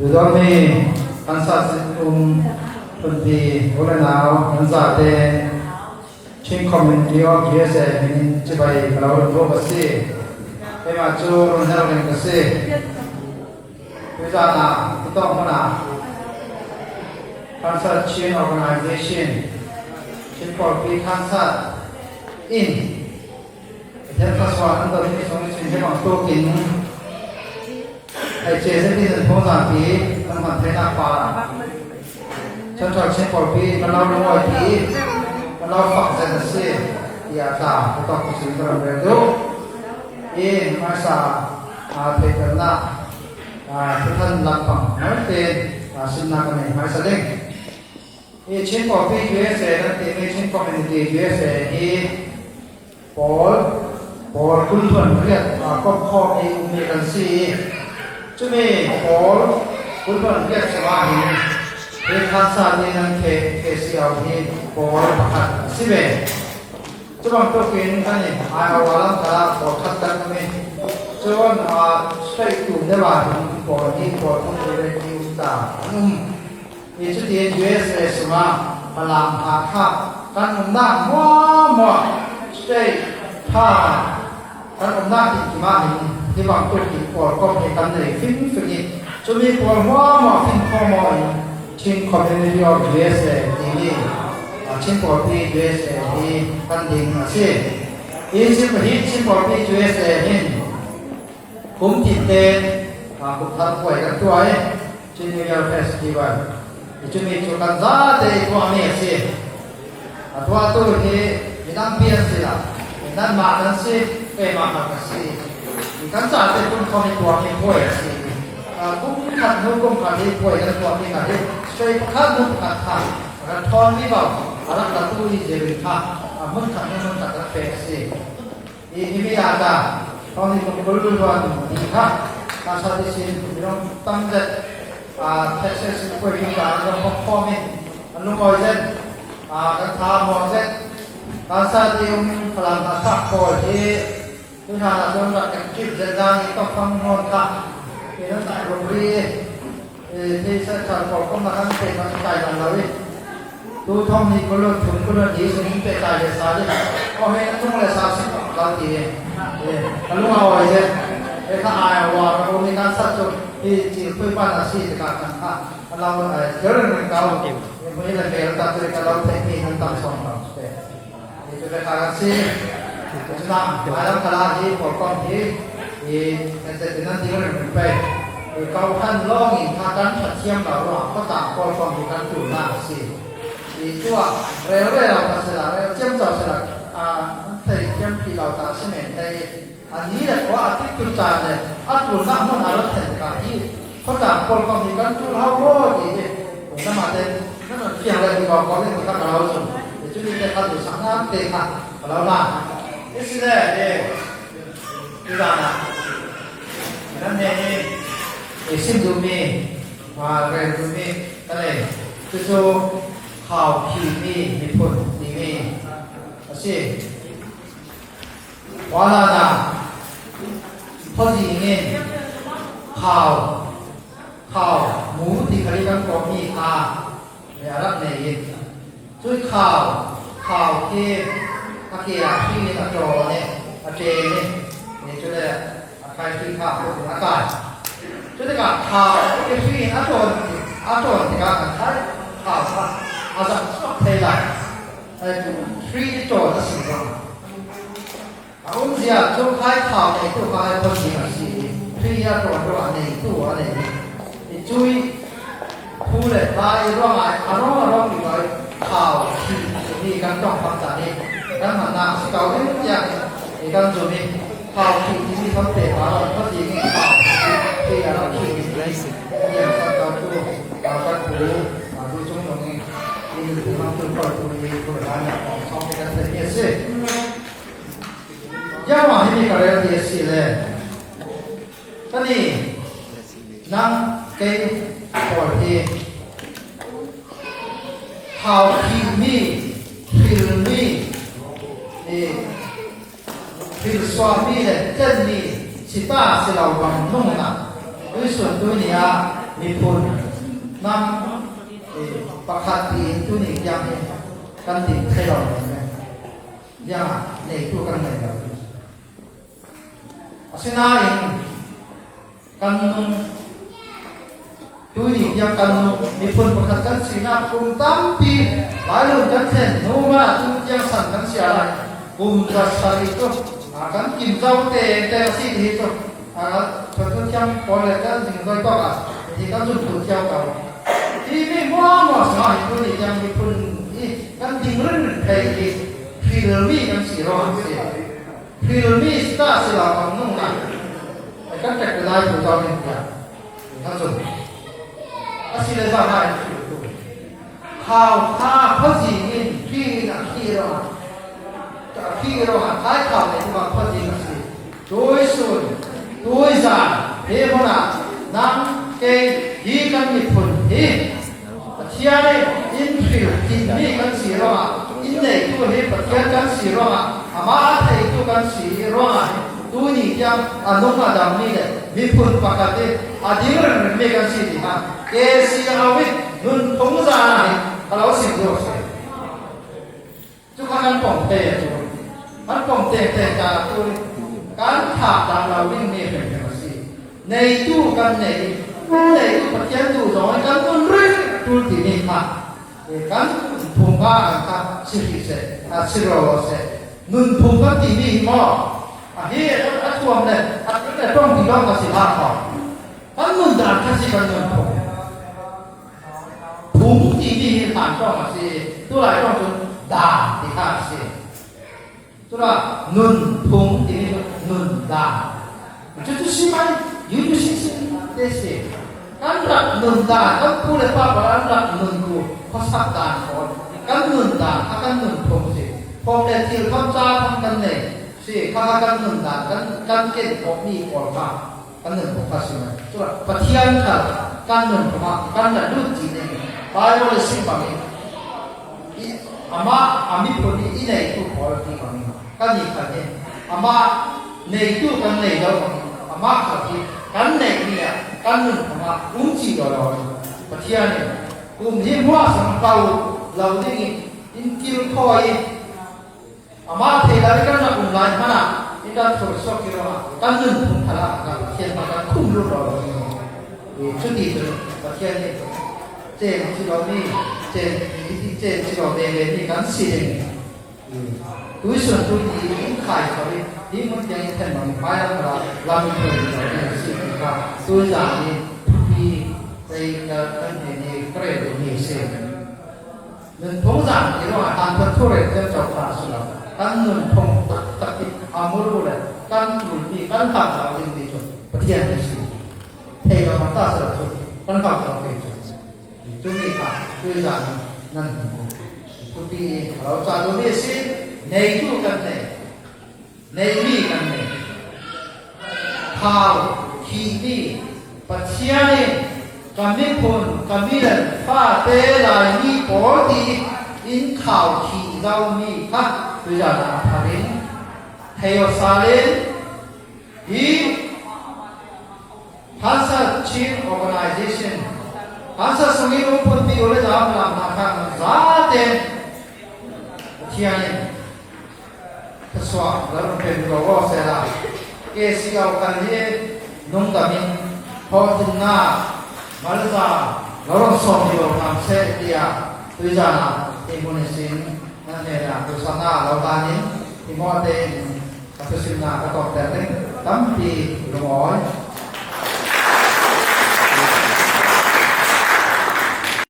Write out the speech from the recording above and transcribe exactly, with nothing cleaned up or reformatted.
Tuidawm ni khansat sin um tlunpi u le nau, nan zate Chin Community of U S A min in chibai ka lo run bawk a si. Keimah cu run hel ring ka si. Tuizan ah, hitawk hmun ah khansat Chin Organization, Chin Pawlpi khansat in Pathian thluasuah an dawtmi sung ihsin hi bangtuk in hei cia zet in an phung zapi nan hman theinak pa Central Chin Pawlpi in kan lo lungawipih, kan lo fak zet a si, tiah tla ka tawk ihsin ka run rel duh. I hmaisa, aa, theihternak, aa, thuthang lampang malte, aa, sinnak kan nei hmaisa ding. I Chin Pawlpi U S A nan timi Chin Community U S A hi Pawl, Pawl kul hluan riat, aa, kawmkhawm i ummi kan si i, cumi Pawl kul hluan riat sungah hin hi khansat in an K-, K C O hi Pawl pakhat a si ve. Cubangtuk in kan i Iowa lam khalah Pawl khat kan um i, cun, aa, state tum deuh ah hin Pawl hi Pawl kul riat i um ta an um. I cutin U S A sungah Falam ṭha kha kan umnak hmuahhmuah state ṭha kan umnak tinkim ah hin hi bangtuk in Pawl kawm hi kan nei fingfing i, cumi Pawl hmuahhmuah fingkhawm aw in Chin Community of U S A timi, a, Chin Pawlpi U S A hi kan ding a si. I Chin, hi Chin Pawlpi U S A hin Kum thit te, aa, kum thar puai kan tuah i, Chin New Year Festival. I cumi cu kan zate i tuahmi a si. A tuahtu hi midang pi an si lo, nanmah nan si, keimah kha ka si. I kan zate kum thawng i tuahmi puai a si. Aa, kum khat hnu kum khat hi puai kan tuahmi kha hi, sui pakhat hnu pakhat kha a kan thawnmi bau a rak latu i zir in kha, aa, hmun khat hnu hmun khat rak pek a si. I himi ah ta, thawng hnih kum kul hluan hnih kha, khansat ihsin minung tam zet, aa, Texas in puai hna ta an rak hawm khawm i, an lungawi zet, aa, kan tha a muak zet, khansat i um Falam hna sak pawl hi, tu hna ah cun rak kan kip zet dan i tawk fang nawn kha, i nan rak ruk rih i, Ee, theihsa ṭha ko ko nak kan pehmah kai hlan lo i. Tu thawng hnih kul hluan thum kul hluan hnih sung in pehtlai ve sal i. Aw he, na tung le sa si lo ti i. Ee, ka lung a awi zet. Ee, kha ai a wa ka ko ni kan sat cu hi cil pui pan a si tikah kan kha. A lo, ee, thil ring ring kau. Ee, hmui le mel tak tu ka lo theih mi nan tam sawm lo. Ee. Hi cu le kha kan si. Cunah, Thailand khalah hi Pawlkawm hi, hi, kan zetin nan ding ringring pei. Hi kau khan lawng in kha kan ṭha thiam lo ruangah khawtlang Pawlkawm hi kan ṭulnak a si. Hi cu ah rel ve lo kha sila, rel ciamco sila, aa, an thei thiam pi lo ta si men thei. A ni le khua a tiktuk caan le a ṭulnak hmun a rak thlen tikah hi khawtlang Pawlkawm hi kan ṭul hau maw ti hi. Nangmah te nan fiang le ti ko ko le ka ka lo cu. Hi cu ni te kha duhsaknak te kha ka lo la. Hi si le hi. Hi dan ah nan hnen hi. Hi sim duhmi, aa, rel duhmi ka nei. Cucu khau khihmi miphun timi a si. Khua hlan ah khuazing in khau, khau mu ti kha i kan kawhmi kha a rak nei i, cui khau, khau khi a ke ah hri in a ṭawn i, a ṭen i, cule a khai hri kha a kut in a kai. Cutikah khau khi hri in a ṭawn, a ṭawn tikah kan khai khau kha a zam suak thei lai. Hri i ṭawn a si ruangah. A umzia cu khai khau neitu kha ai khuazing a si i, hri a ṭawn ruangah neitu a nei i, i cui phu le hla i ruangah a rawng a rawng i kai khau khi timi kan ṭong fangcang i, kan hmannak a si ko ding tiah i kan zum i, khau khi timi fangte hna khuazing i khau khi a rak khi i, i kan ṭong tu, kan pu, a tu cung nung i, i hmang tu koi tu i, tu le hla nih a kong sawm i kan theihmi a si. Ziangmah himi ka rel ti a si le, kan i nang kei pawl hi khau khihmi, hrilmi, i, hrilsuahmi le tlenmi si ta si lo bang nungnak tuisun tui ni ah Miphun nam, eh, pakhat tiin tuni tiang hi kan ding thei lo. Ziang a neitu kan nei lo. Asinain kan nung, tuni tiang kan nung, miphun pakhat kan sina kum tampi, lailun kan thlen numa tu tiang san kan sia lai. Kum za sari tu, a, kan kim zo te te si hi tu. A, Pathian thiang pawl le kan zing zoi tawk a, hi kan zun tu thiau tau. Hi mi hmuahhmuah sungah hi tuni tiang miphun hi kan ding rinrin thei hi, hrilmi kan si ruang si. Hrilmi si ta si lo kan nung na. Kan tek lai tu tau ning ka. Kan zun. A si le za hai tu. Khau kha phazing in khi in a khi ro. Ka khi ro a khai khau le tu khazing a si. Tui sun, tui zan, he hmuna nang kei hi kan miphun hi. Pathian in in hril khin mi kan si ruangah, in neitu hi Pathian kan si ruangah, amah a theitu kan si ruangah hi. Tuni tiang a nung a dam mi le miphun pakhat hi a ding ringring mi kan si ti ha. Ke si a wit nun phung zan a hi a lo sim duak si. Cu kha kan pom te tu. Kan pom te te ta tu. Kan thah ta lo ding mi hrim hrim a si. Neitu kan nei. Neitu Pathian tu zong kan nun ring tu ti mi kha. Kan phung kha kan kha si ri se. A si ro se. Nun phung kan ti mi hi maw. A hi a thuam le a tong ti dong ka si ha kho. Kan nun dan kha si kan nun phung. Phung timi hi hlan tawng a si, tulai tawng cun dan ti kha a si. Cula nun phung timi cu nun dan. Cucu si mai, yuyu si si te si. Kan rak nun dan, kan pu le pa pawl an rak nun tu khuasak dan pawl. Kan nun dan kha kan nun phung si. Phawk le thil tham ca tham kan nei si, kha kha kan nun dan, kan, kan ken khawh mi pawl kha. Kan nun phung kha si lo. Cule Pathian kha kan nun phung ah kan rak lut cih ning. Bible le sim bangin i, amah a miphun i, i neitu pawl ti bangin kan i khan hi. Amah neitu kan nei lo bangin amah kha hi kan neih ni ah kan nun phung ah um ci lo lo. Pathian in kum hi hmuahsam kau lo ding in in kilkhawi in Amah thei lai kan rak um lai hmanah in kan thursuak hi ruangah kan nunphung khalah kan Pathian hmang kan khum lut lo. Cuti cun Pathian nih ceng si lomi, ceng, ceng si lo veve mi kan si ding. Tuisun tu ti in khai kho i, hi mun tiang in thenhmang hmai lam khalah lam in thursuak lo ding si ti kha tuizan i thupi tei kan hnen i ka rel ding mi si. Nunphung zan ti ruangah hlan thawt thu rel ciamco kha a si lo. Kan nunphung taktak i a muru le kan tulmi kan hlamzau dingmi cu Pathian hi si. Thei lo hmang ta si lo cu kan hlamzau thei cu. Cumi kha tuizan nan hmuh. Thupi i a lo ca duhmi a si. Neitu kan nei. Neihmi kan nei. Khau khihmi Pathian in ka miphun, ka milem fate Laimi pawl ti in khau khih zomi kha tuizan ah a thar in thei awsal in hi Hansat Chin Organization, Hansat sungin um phunpi u le nau lamhna kha nan zate Pathian in thluasuah lo run pek lo aw sehla, K C O kal hi nungdam in thawhtlingnak, malza lo run sawm hi lo hram seh tiah tuizan ah hi hmun ihsin nan hnenah thluasuahnak lo hlan in hi mawhte in ka thusimnak ka tawmter ding tampi lungawi.